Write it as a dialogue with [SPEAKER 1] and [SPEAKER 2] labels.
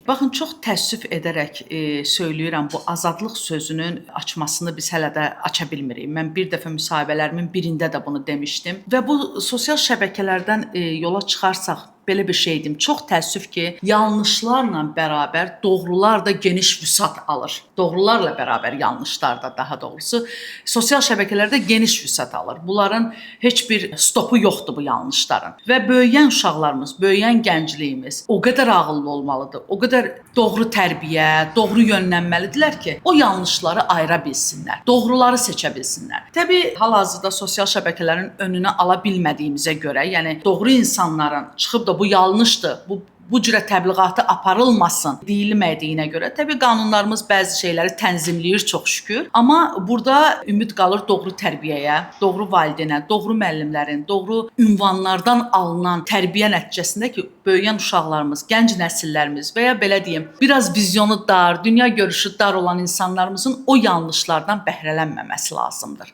[SPEAKER 1] Baxın, çox təəssüf edərək söyləyirəm, bu azadlıq sözünün açmasını biz hələ də aça bilmirik. Mən bir dəfə müsahibələrimin birində də bunu demişdim və bu sosial şəbəkələrdən yola çıxarsaq belə bir şey deyim. Çox təəssüf ki, yanlışlarla bərabər doğrular da geniş vüsət alır. Doğrularla bərabər yanlışlar da, daha doğrusu, sosial şəbəkələrdə geniş vüsət alır. Bunların heç bir stopu yoxdur bu yanlışların. Və böyüyən uşaqlarımız, böyüyən gəncliyimiz o qədər ağıllı olmalıdır, o qədər doğru tərbiyə, doğru yönlənməlidirlər ki, o yanlışları ayıra bilsinlər, doğruları seçə bilsinlər. Təbii, hal-hazırda sosial şəbəkələrin önünü ala bilmədiyimizə görə, yəni doğru insanların çıxıb da bu yanlışdır, bu cürə təbliğatı aparılmasın deyilmədiyinə görə, təbii qanunlarımız bəzi şeyləri tənzimləyir çox şükür. Amma burada ümid qalır doğru tərbiyəyə, doğru valideynə, doğru müəllimlərin, doğru ünvanlardan alınan tərbiyə nəticəsində ki, böyüyən uşaqlarımız, gənc nəsillərimiz və ya belə deyim, biraz vizyonu dar, dünya görüşü dar olan insanlarımızın o yanlışlardan bəhrələnməməsi lazımdır.